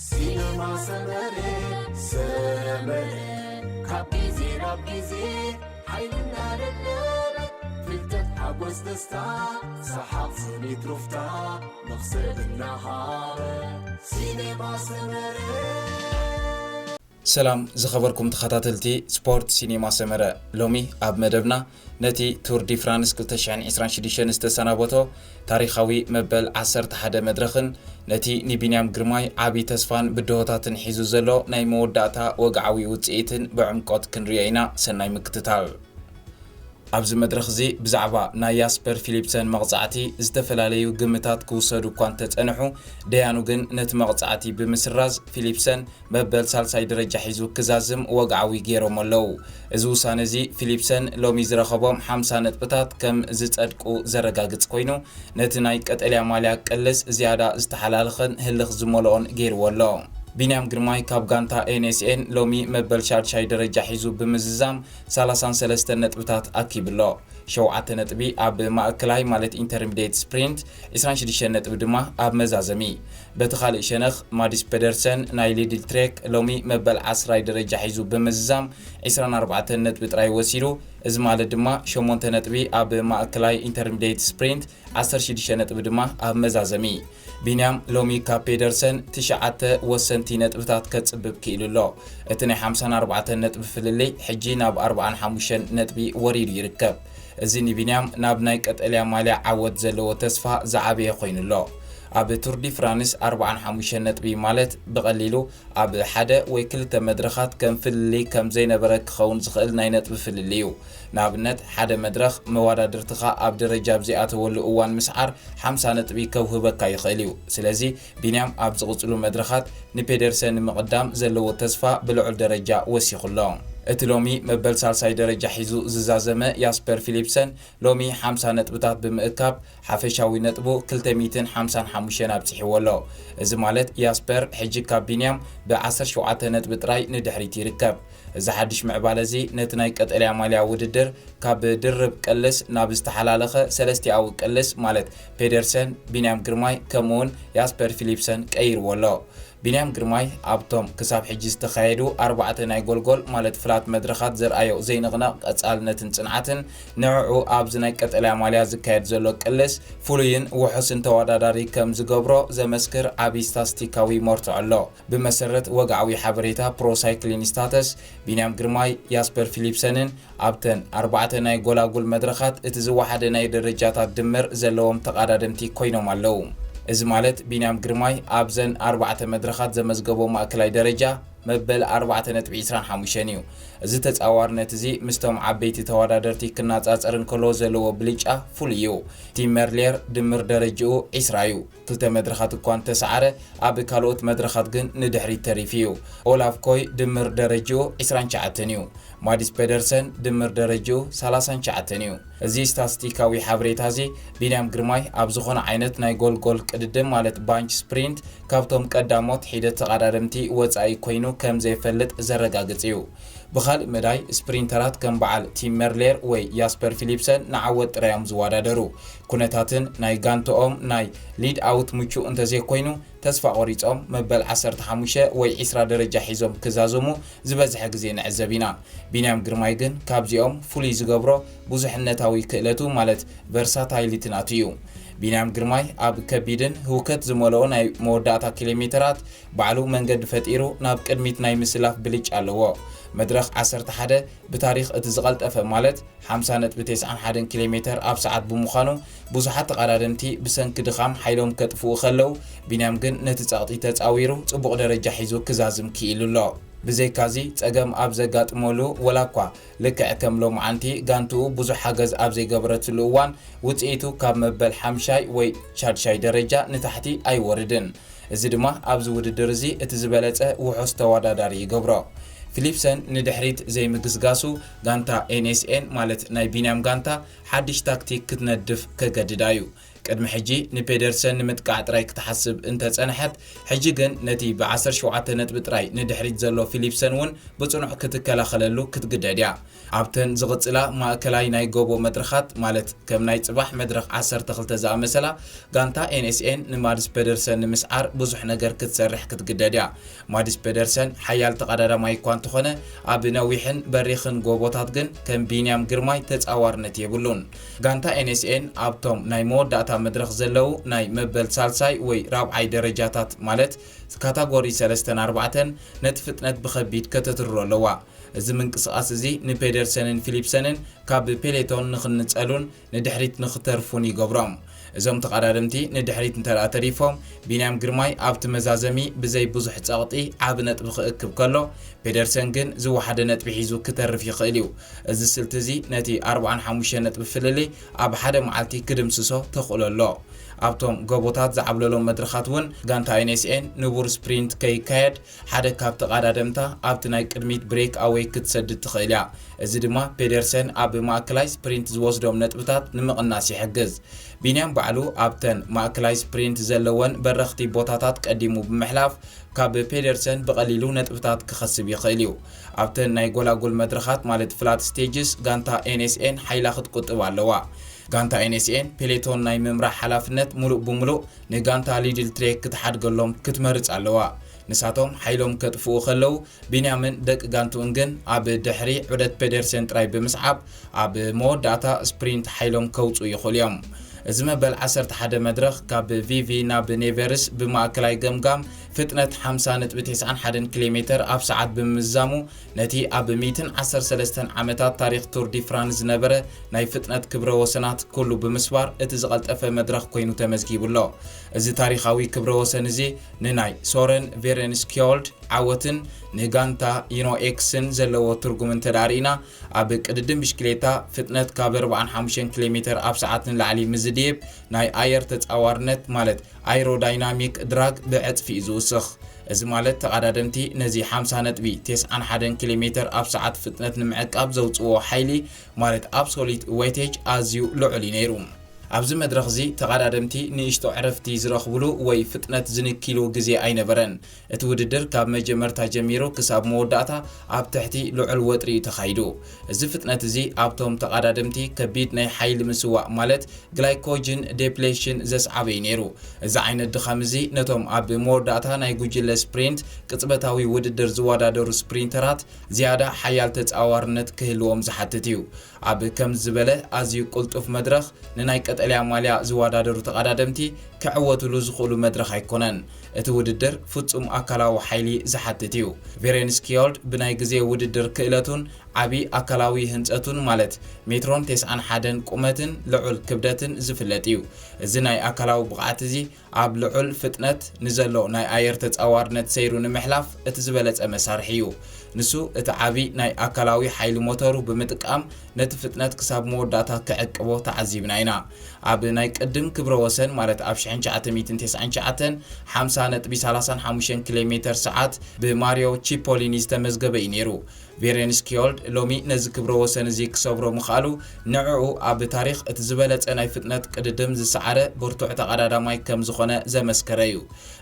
ሲነማ ሰመረ፣ ሰመረ፣ ካብ ግዜ ናብ ግዜ ሓይልና ለበበ፣ ፍልጠት ሓጎስ ደስታ፣ ሰሓቕ ስኒት ሩፍታ፣ መኽሰብ እናሃበ፣ ሲነማ ሰመረ። ሰላም ዝኸበርኩም ተኸታተልቲ ስፖርት ሲኔማ ሰመረ፣ ሎሚ ኣብ መደብና ነቲ ቱር ዲ ፍራንስ ክልተ ሽሕን ዕስራን ሽዱሽተን ዝተሰናበቶ ታሪኻዊ መበል ዓሰርተ ሓደ መድረኽን ነቲ ንቢንያም ግርማይ ዓቢ ተስፋን ብድሆታትን ሒዙ ዘሎ ናይ መወዳእታ ወግዓዊ ውጽኢትን ብዕምቆት ክንሪኦ ኢና። ሰናይ ምክትታል። ኣብዚ መድረኽ እዚ ብዛዕባ ናይ ያስፐር ፊሊፕሰን መቕጻዕቲ ዝተፈላለዩ ግምታት ክውሰዱ እኳ እንተጸንሑ፣ ደያኑ ግን ነቲ መቕጻዕቲ ብምስራዝ ፊሊፕሰን መበል ሳልሳይ ደረጃ ሒዙ ክዛዝም ወግዓዊ ገይሮም ኣለዉ። እዚ ውሳነ እዚ ፊሊፕሰን ሎሚ ዝረኸቦም ሓምሳ ነጥብታት ከም ዝጸድቁ ዘረጋግጽ ኮይኑ፣ ነቲ ናይ ቀጠልያ ማልያ ቅልስ ዝያዳ ዝተሓላለኸን ህልኽ ዝመልኦን ገይርዎ ኣሎ። ቢንያም ግርማይ ካብ ጋንታ ኤንኤስኤን ሎሚ መበል ሻድሻይ ደረጃ ሒዙ ብምዝዛም ሰላሳን ሰለስተን ነጥብታት ኣኪቡ ኣሎ። ሸውዓተ ነጥቢ ኣብ ማእከላይ ማለት ኢንተርሚዲየት ስፕሪንት፣ ዕስራን ሽዱሽተን ነጥቢ ድማ ኣብ መዛዘሚ። በቲ ካልእ ሸነኽ ማዲስ ፔደርሰን ናይ ሊድል ትሬክ ሎሚ መበል ዓስራይ ደረጃ ሒዙ ብምዝዛም ዕስራን ኣርባዕተን ነጥቢ ጥራይ ወሲዱ። እዚ ማለት ድማ ሸሞንተ ነጥቢ ኣብ ማእከላይ ኢንተርሚዲየት ስፕሪንት፣ ዓሰርተ ሽዱሽተ ነጥቢ ድማ ኣብ መዛዘሚ። ቢንያም ሎሚ ካብ ፔደርሰን ትሽዓተ ወሰንቲ ነጥብታት ከጽብብ ክኢሉ ኣሎ። እቲ ናይ ሓምሳን ኣርባዕተን ነጥቢ ፍልልይ ሕጂ ናብ ኣርባዓን ሓሙሽተን ነጥቢ ወሪዱ ይርከብ። እዚ ንቢንያም ናብ ናይ ቀጠልያ ማልያ ዓወት ዘለዎ ተስፋ ዝዓበየ ኮይኑ ኣሎ። ኣብ ቱር ዲ ፍራንስ ኣርባዓን ሓሙሽተን ነጥቢ ማለት ብቐሊሉ ኣብ ሓደ ወይ ክልተ መድረኻት ከም ፍልልይ ከም ዘይነበረ ክኸውን ዝኽእል ናይ ነጥቢ ፍልልይ እዩ። ንኣብነት፣ ሓደ መድረኽ መወዳድርትኻ ኣብ ደረጃ ኣብ ዘይኣተወሉ እዋን ምስዓር ሓምሳ ነጥቢ ከውህበካ ይኽእል እዩ። ስለዚ፣ ቢንያም ኣብ ዝቕጽሉ መድረኻት ንፔደርሰን ንምቕዳም ዘለዎ ተስፋ ብልዑል ደረጃ ወሲኹ ኣሎ። እቲ ሎሚ መበል ሳልሳይ ደረጃ ሒዙ ዝዛዘመ ያስፐር ፊሊፕሰን፣ ሎሚ ሓምሳ ነጥብታት ብምእካብ፣ ሓፈሻዊ ነጥቡ ክልተ ሚእትን ሓምሳን ሓሙሽተን ኣብጺሕዎ ኣሎ። እዚ ማለት፣ ያስፐር ሕጂ ካብ ቢንያም ብ ዓሰርተ ሸውዓተ ነጥቢ ጥራይ ንድሕሪት ይርከብ። እዚ ሓድሽ ምዕባለ እዚ ነቲ ናይ ቀጠልያ ማልያ ውድድር ካብ ድርብ ቅልስ ናብ ዝተሓላለኸ ሰለስቲኣዊ ቅልስ፣ ማለት ፔደርሰን፣ ቢንያም ግርማይ ከምኡውን ያስፐር ፊሊፕሰን ቀይርዎ ኣሎ። ቢንያም ግርማይ ኣብቶም ክሳብ ሕጂ ዝተኻየዱ ኣርባዕተ ናይ ጎልጎል፣ ማለት ፍላት መድረኻት ዘርኣዮ ዘይንቕነቕ ቀጻልነትን ጽንዓትን፣ ንዕኡ ኣብዚ ናይ ቀጠልያ ማልያ ዝካየድ ዘሎ ቅልስ ፍሉይን ውሑስን ተወዳዳሪ ከም ዝገብሮ ዘመስክር ዓቢ ስታስቲካዊ መርትዖ ኣሎ። ብመሰረት ወግዓዊ ሓበሬታ ፕሮ ሳይክሊን ስታተስ፣ ቢንያም ግርማይ፣ ያስፐር ፊሊፕሰንን ኣብተን ኣርባዕተ ናይ ጎላጉል መድረኻት እቲ ዝወሓደ ናይ ደረጃታት ድምር ዘለዎም ተቓዳደምቲ ኮይኖም ኣለዉ። እዚ ማለት፣ ቢንያም ግርማይ ኣብዘን ኣርባዕተ መድረኻት ዘመዝገቦ ማእከላይ ደረጃ መበል ኣርባዕተ ነጥቢ ዕስራን ሓሙሽተን እዩ። እዚ ተጻዋርነት እዚ ምስቶም ዓበይቲ ተወዳደርቲ ክነጻጸር እንከሎ ዘለዎ ብልጫ ፍሉይ እዩ። ቲም መርሌር ድምር ደረጃኡ ዕስራ እዩ። ክልተ መድረኻት እኳ እንተሰዓረ፣ ኣብ ካልኦት መድረኻት ግን ንድሕሪት ተሪፉ እዩ። ኦላፍ ኮይ ድምር ደረጃኡ ዕስራን ትሽዓተን እዩ። ማዲስ ፔደርሰን ድምር ደረጃኡ ሰላሳን ትሽዓተን እዩ። እዚ ስታስቲካዊ ሓበሬታ እዚ፣ ቢንያም ግርማይ ኣብ ዝኾነ ዓይነት ናይ ጎልጎል ቅድድም፣ ማለት ባንች ስፕሪንት፣ ካብቶም ቀዳሞት ሒደት ተቐዳደምቲ ወጻኢ ኮይኑ ከም ዘይፈልጥ ዘረጋግጽ እዩ። ብኻልእ መዳይ፣ ስፕሪንተራት ከም በዓል ቲም መርሌር ወይ ያስፐር ፊሊፕሰን ንዓወት ጥራይ እዮም ዝወዳደሩ። ኩነታትን ናይ ጋንትኦም ናይ ሊድ ኣውት ምቹእ እንተዘይኮይኑ፣ ተስፋ ቆሪጾም መበል ዓሰርተ ሓሙሽተ ወይ ዕስራ ደረጃ ሒዞም ክዛዘሙ ዝበዝሐ ግዜ ንዕዘብ ኢና። ቢንያም ግርማይ ግን ካብዚኦም ፍሉይ ዝገብሮ ብዙሕነታዊ ክእለቱ፣ ማለት ቨርሳታይሊቲ ናቱ እዩ። ቢንያም ግርማይ ኣብ ከቢድን ህውከት ዝመልኦ ናይ መወዳእታ ኪሎ ሜተራት ባዕሉ መንገዲ ፈጢሩ ናብ ቅድሚት ናይ ምስላፍ ብልጫ ኣለዎ። መድረኽ ዓሰርተ ሓደ ብታሪኽ እቲ ዝቐልጠፈ፣ ማለት ሓምሳ ነጥቢ ተስዓን ሓደን ኪሎ ሜተር ኣብ ሰዓት ብምዃኑ፣ ብዙሓት ተቐዳደምቲ ብሰንኪ ድኻም ሓይሎም ከጥፍኡ ከለዉ፣ ቢንያም ግን ነቲ ጸቕጢ ተጻዊሩ ጽቡቕ ደረጃ ሒዙ ክዛዝም ክኢሉ ኣሎ። ብዘይካዚ፣ ጸገም ኣብ ዘጋጥመሉ፣ ወላ እኳ ልክዕ ከም ሎምዓንቲ ጋንትኡ ብዙሕ ሓገዝ ኣብ ዘይገበረትሉ እዋን፣ ውጽኢቱ ካብ መበል ሓምሻይ ወይ ሻድሻይ ደረጃ ንታሕቲ ኣይወርድን። እዚ ድማ ኣብዚ ውድድር እዚ እቲ ዝበለጸ ውሑስ ተወዳዳሪ ይገብሮ። ፊሊፕሰን ንድሕሪት ዘይምግስጋሱ፣ ጋንታ ኤንኤስኤን፣ ማለት ናይ ቢንያም ጋንታ፣ ሓድሽ ታክቲክ ክትነድፍ ከገድዳ እዩ። ቅድሚ ሕጂ ንፔደርሰን ንምጥቃዕ ጥራይ ክትሓስብ እንተጸንሐት፣ ሕጂ ግን ነቲ ብ17 ነጥቢ ጥራይ ንድሕሪት ዘሎ ፊሊፕሰን እውን ብጽኑዕ ክትከላኸለሉ ክትግደድ እያ። ኣብተን ዝቕጽላ ማእከላይ ናይ ጎቦ መድረኻት፣ ማለት ከም ናይ ጽባሕ መድረኽ ዓሰርተ ክልተ ዝኣመሰላ፣ ጋንታ ኤንኤስኤን ንማድስ ፔደርሰን ንምስዓር ብዙሕ ነገር ክትሰርሕ ክትግደድ እያ። ማድስ ፔደርሰን ሓያል ተቐዳዳማይ እኳ እንተኾነ፣ ኣብ ነዊሕን በሪኽን ጎቦታት ግን ከም ቢንያም ግርማይ ተጻዋርነት የብሉን። ጋንታ ኤንኤስኤን ኣብቶም ናይ መወዳእታ መድረኽ ዘለዉ ናይ መበል ሳልሳይ ወይ ራብዓይ ደረጃታት፣ ማለት ካታጎሪ ሰለስተን ኣርባዕተን፣ ነቲ ፍጥነት ብኸቢድ ከተትርሮ ኣለዋ። እዚ ምንቅስቓስ እዚ ንፔደርሰንን ፊሊፕሰንን ካብ ፔሌቶን ንኽንጸሉን ንድሕሪት ንኽተርፉን ይገብሮም። እዞም ተቐዳደምቲ ንድሕሪት እንተ ደኣ ተሪፎም፣ ቢንያም ግርማይ ኣብቲ መዛዘሚ ብዘይ ብዙሕ ጸቕጢ ዓቢ ነጥቢ ክእክብ ከሎ፣ ፔደርሰን ግን ዝወሓደ ነጥቢ ሒዙ ክተርፍ ይኽእል እዩ። እዚ ስልቲ እዚ ነቲ ኣርብዓን ሓሙሽተን ነጥቢ ፍልልይ ኣብ ሓደ መዓልቲ ክድምስሶ ተኽእሎ ኣሎ። ኣብቶም ጎቦታት ዝዓብለሎም መድረኻት እውን ጋንታ ኤንኤስኤን ንቡር ስፕሪንት ከይካየድ ሓደ ካብ ተቐዳደምታ ኣብቲ ናይ ቅድሚት ብሬክ ኣወይ ክትሰድድ ትኽእል እያ። እዚ ድማ ፔደርሰን ኣብ ማእከላይ ስፕሪንት ዝወስዶም ነጥብታት ንምቕናስ ይሕግዝ። ቢንያም ባዕሉ ኣብተን ማእከላይ ስፕሪንት ዘለወን በረኽቲ ቦታታት ቀዲሙ ብምሕላፍ ካብ ፔደርሰን ብቐሊሉ ነጥብታት ክኸስብ ይኽእል እዩ። ኣብተን ናይ ጎላጉል መድረኻት ማለት ፍላት ስቴጅስ ጋንታ ኤንኤስኤን ሓይላ ክትቁጥብ ኣለዋ። ጋንታ ኤንኤስኤን ፔሌቶን ናይ ምምራሕ ሓላፍነት ሙሉእ ብምሉእ ንጋንታ ሊድል ትሬክ ክትሓድገሎም ክትመርጽ ኣለዋ። ንሳቶም ሓይሎም ከጥፍኡ ከለዉ፣ ቢንያምን ደቂ ጋንትኡን ግን ኣብ ድሕሪ ዑደት ፔደርሰን ጥራይ ብምስዓብ ኣብ መወዳእታ ስፕሪንት ሓይሎም ከውጽኡ ይኽእሉ እዮም። እዚ መበል ዓሰርተ ሓደ መድረኽ ካብ ቪቪ ናብ ኔቨርስ ብማእከላይ ገምጋም ፍጥነት ሓምሳ ነጥቢ ተስዓን ሓደን ኪሎ ሜተር ኣብ ሰዓት ብምምዛሙ፣ ነቲ ኣብ ሚእትን ዓሰርተ ሰለስተን ዓመታት ታሪኽ ቱር ዲ ፍራንስ ዝነበረ ናይ ፍጥነት ክብረ ወሰናት ኩሉ ብምስባር እቲ ዝቐልጠፈ መድረኽ ኮይኑ ተመዝጊቡ ኣሎ። እዚ ታሪኻዊ ክብረ ወሰን እዚ ንናይ ሶረን ቬረንስኪዮልድ ዓወትን ንጋንታ ዩኖ ኤክስን ዘለዎ ትርጉም እንተ ደኣ ርኢና፣ ኣብ ቅድድም ብሽክሌታ ፍጥነት ካብ ኣርብዓን ሓሙሽተን ኪሎ ሜተር ኣብ ሰዓት ንላዕሊ ምስ ዝድይብ፣ ናይ ኣየር ተጻዋርነት ማለት ኣይሮዳይናሚክ ድራግ ብዕጽፊ እዩ ዝውስኽ። እዚ ማለት ተቐዳደምቲ ነዚ ሓምሳ ነጥቢ ተስዓን ሓደን ኪሎ ሜተር ኣብ ሰዓት ፍጥነት ንምዕቃብ ዘውጽእዎ ሓይሊ ማለት ኣብሶሊት ዌቴጅ ኣዝዩ ልዑል እዩ ነይሩ። ኣብዚ መድረኽ እዚ ተቐዳደምቲ ንእሽቶ ዕረፍቲ ዝረኽብሉ ወይ ፍጥነት ዝንኪሉ ግዜ ኣይነበረን። እቲ ውድድር ካብ መጀመርታ ጀሚሩ ክሳብ መወዳእታ ኣብ ትሕቲ ልዑል ወጥሪ እዩ ተኻይዱ። እዚ ፍጥነት እዚ ኣብቶም ተቐዳደምቲ ከቢድ ናይ ሓይሊ ምስዋእ ማለት ግላይኮጅን ዴፕሌሽን ዘስዓበ እዩ ነይሩ። እዚ ዓይነት ድኻም እዚ ነቶም ኣብ መወዳእታ ናይ ጉጅለ ስፕሪንት ቅጽበታዊ ውድድር ዝወዳደሩ ስፕሪንተራት ዝያዳ ሓያል ተጻዋርነት ክህልዎም ዝሓትት እዩ። ኣብ ከምዚ ዝበለ ኣዝዩ ቅልጡፍ መድረኽ ንናይ ቀጠልያ ማልያ ዝወዳደሩ ተቐዳደምቲ ክዕወትሉ ዝኽእሉ መድረኽ ኣይኮነን። እቲ ውድድር ፍጹም ኣካላዊ ሓይሊ ዝሓትት እዩ። ቬሬንስኪዮልድ ብናይ ግዜ ውድድር ክእለቱን ዓቢ ኣካላዊ ህንጸቱን ማለት ሜትሮን ተስዓን ሓደን ቁመትን ልዑል ክብደትን ዝፍለጥ እዩ። እዚ ናይ ኣካላዊ ብቕዓት እዚ ኣብ ልዑል ፍጥነት ንዘሎ ናይ ኣየር ተጻዋርነት ሰይሩ ንምሕላፍ እቲ ዝበለጸ መሳርሒ እዩ። ንሱ እቲ ዓቢ ናይ ኣካላዊ ሓይሊ ሞተሩ ብምጥቃም ነቲ ፍጥነት ክሳብ መወዳእታ ክዕቅቦ ተዓዚብና ኢና። ኣብ ናይ ቅድም ክብረ ወሰን ማለት ኣብ ሽሕን ትሽዓተ ሚእትን ተስዓን ትሽዓተን ሓምሳ ነጥቢ ሰላሳን ሓሙሽተን ኪሎ ሜተር ሰዓት ብማሪዮ ቺፖሊኒ ዝተመዝገበ እዩ ነይሩ። ቬሬንስኪዮልድ ሎሚ ነዚ ክብረ ወሰን እዚ ክሰብሮ ምኽኣሉ ንዕኡ ኣብ ታሪኽ እቲ ዝበለጸ ናይ ፍጥነት ቅድድም ዝሰዓረ ብርቱዕ ተቐዳዳማይ ከም ዝኾነ ዘመስከረ እዩ።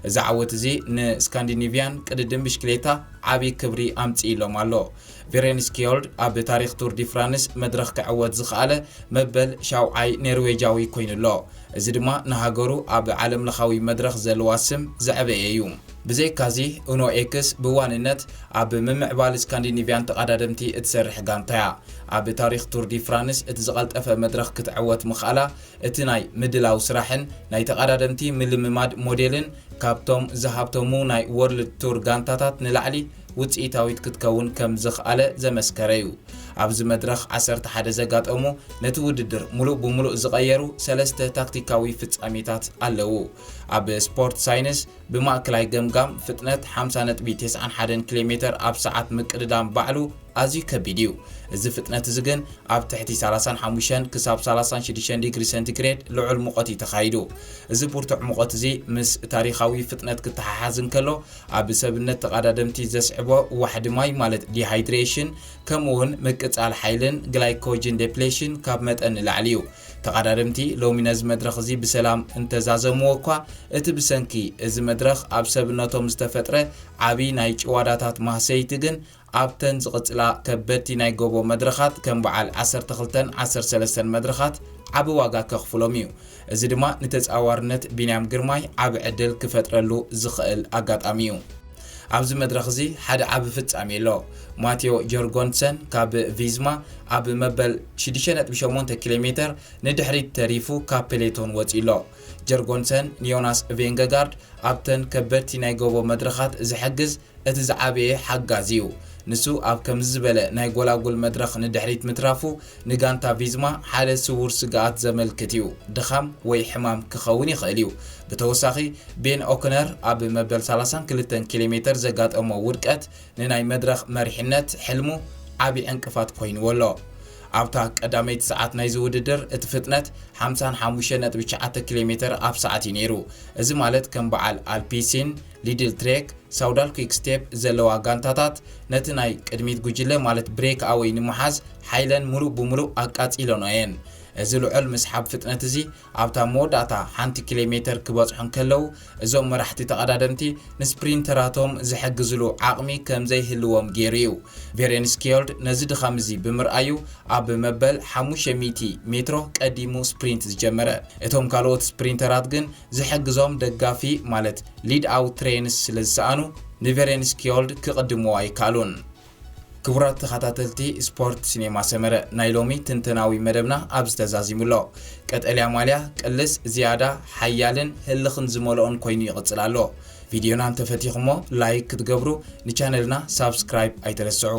እዚ ዓወት እዚ ንስካንዲኒቪያን ቅድድም ብሽክሌታ ዓቢ ክብሪ ኣምጺእሎም ኣሎ። ቬሬንስኪዮልድ ኣብ ታሪኽ ቱር ዲ ፍራንስ መድረኽ ክዕወት ዝኸኣለ መበል ሻውዓይ ኔርዌጃዊ ኮይኑ ኣሎ። እዚ ድማ ንሃገሩ ኣብ ዓለምለኻዊ መድረኽ ዘለዋ ስም ዘዕበየ እዩ። ብዘይካዚ ኡኖ ኤክስ ብዋንነት ኣብ ምምዕባል ስካንዲኒቪያን ተቐዳደምቲ እትሰርሕ ጋንታ እያ። ኣብ ታሪኽ ቱር ዲ ፍራንስ እቲ ዝቐልጠፈ መድረኽ ክትዕወት ምኽኣላ እቲ ናይ ምድላው ስራሕን ናይ ተቐዳደምቲ ምልምማድ ሞዴልን ካብቶም ዝሃብተሙ ናይ ወርልድ ቱር ጋንታታት ንላዕሊ ውጽኢታዊት ክትከውን ከም ዝኽኣለ ዘመስከረ እዩ። ኣብዚ መድረኽ ዓሰርተ ሓደ ዘጋጠሙ ነቲ ውድድር ሙሉእ ብሙሉእ ዝቐየሩ ሰለስተ ታክቲካዊ ፍጻሜታት ኣለዉ። ኣብ ስፖርት ሳይንስ ብማእከላይ ገምጋም ፍጥነት ሓምሳ ነጥቢ ተስዓን ሓደን ኪሎ ሜተር ኣብ ሰዓት ምቅድዳም ባዕሉ ኣዝዩ ከቢድ እዩ። እዚ ፍጥነት እዚ ግን ኣብ ትሕቲ ሰላሳን ሓሙሽተን ክሳብ ሰላሳን ሽዱሽተን ዲግሪ ሴንቲግሬድ ልዑል ሙቐት እዩ ተኻይዱ። እዚ ብርቱዕ ሙቐት እዚ ምስ ታሪኻዊ ፍጥነት ክተሓሓዝ እንከሎ፣ ኣብ ሰብነት ተቐዳደምቲ ዘስዕቦ ዋሕዲ ማይ ማለት ዲሃይድሬሽን፣ ከምኡ እውን ምቅጻል ሓይልን ግላይኮጅን ዴፕሌሽን ካብ መጠን ንላዕሊ እዩ። ተቐዳደምቲ ሎሚ ነዚ መድረኽ እዚ ብሰላም እንተዛዘምዎ እኳ፣ እቲ ብሰንኪ እዚ መድረኽ ኣብ ሰብነቶም ዝተፈጥረ ዓቢ ናይ ጭዋዳታት ማህሰይቲ ግን ኣብተን ዝቕጽላ ከበድቲ ናይ ጎቦ መድረኻት ከም በዓል ዓሰርተ ክልተን ዓሰርተ ሰለስተን መድረኻት ዓቢ ዋጋ ከኽፍሎም እዩ። እዚ ድማ ንተጻዋርነት ቢንያም ግርማይ ዓቢ ዕድል ክፈጥረሉ ዝኽእል ኣጋጣሚ እዩ። ኣብዚ መድረኽ እዚ ሓደ ዓቢ ፍጻሜ ኣሎ። ማቴዎ ጀርጎንሰን ካብ ቪዝማ ኣብ መበል ሽዱሽተ ነጥቢ ሸሞንተ ኪሎ ሜተር ንድሕሪት ተሪፉ ካብ ፔሌቶን ወጺኡ ኣሎ። ጀርጎንሰን ንዮናስ ቬንገጋርድ ኣብተን ከበድቲ ናይ ጎቦ መድረኻት ዝሕግዝ እቲ ዝዓበየ ሓጋዚ እዩ። ንሱ ኣብ ከምዚ ዝበለ ናይ ጎላጉል መድረኽ ንድሕሪት ምትራፉ ንጋንታ ቪዝማ ሓደ ስዉር ስግኣት ዘመልክት እዩ። ድኻም ወይ ሕማም ክኸውን ይኽእል እዩ። ብተወሳኺ ቤን ኦክነር ኣብ መበል ሰላሳን ክልተን ኪሎ ሜተር ዘጋጠሞ ውድቀት ንናይ መድረኽ መሪሕነት ሕልሙ ዓቢ ዕንቅፋት ኮይንዎ ኣሎ። ኣብታ ቀዳመይቲ ሰዓት ናይዚ ውድድር እቲ ፍጥነት ሓምሳን ሓሙሽተ ነጥቢ ትሽዓተ ኪሎ ሜተር ኣብ ሰዓት እዩ ነይሩ። እዚ ማለት ከም በዓል ኣልፒሲን፣ ሊድል ትሬክ፣ ሳውዳል ኲክ ስቴፕ ዘለዋ ጋንታታት ነቲ ናይ ቅድሚት ጉጅለ ማለት ብሬክ ኣወይ ንምሓዝ ሓይለን ምሉእ ብምሉእ ኣቃጺለኖ እየን። እዚ ልዑል ምስሓብ ፍጥነት እዚ ኣብታ መወዳእታ ሓንቲ ኪሎ ሜተር ክበጽሑ እንከለዉ እዞም መራሕቲ ተቐዳደምቲ ንስፕሪንተራቶም ዝሕግዝሉ ዓቕሚ ከም ዘይህልዎም ገይሩ እዩ። ቬሬንስኪዮልድ ነዚ ድኻም እዚ ብምርኣዩ ኣብ መበል ሓሙሽተ ሚእቲ ሜትሮ ቀዲሙ ስፕሪንት ዝጀመረ። እቶም ካልኦት ስፕሪንተራት ግን ዝሕግዞም ደጋፊ ማለት ሊድ ኣውት ትሬንስ ስለ ዝሰኣኑ ንቬሬንስኪዮልድ ክቕድምዎ ኣይከኣሉን። ክቡራት ተኸታተልቲ ስፖርት ሲኔማ ሰመረ፣ ናይ ሎሚ ትንተናዊ መደብና ኣብዚ ተዛዚሙ ኣሎ። ቀጠልያ ማልያ ቅልስ፣ ዝያዳ ሓያልን ህልኽን ዝመልኦን ኮይኑ ይቕጽል ኣሎ። ቪድዮና እንተፈቲኹሞ ላይክ ክትገብሩ፣ ንቻነልና ሳብስክራይብ ኣይትረስዑ።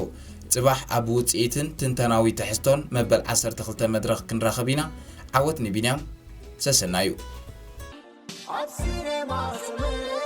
ጽባሕ ኣብ ውጽኢትን ትንተናዊ ትሕዝቶን መበል ዓሰርተ ክልተ መድረኽ ክንራኸብ ኢና። ዓወት ንቢንያም ሰሰናዩ። ኣብ ሲኔማ ሰመረ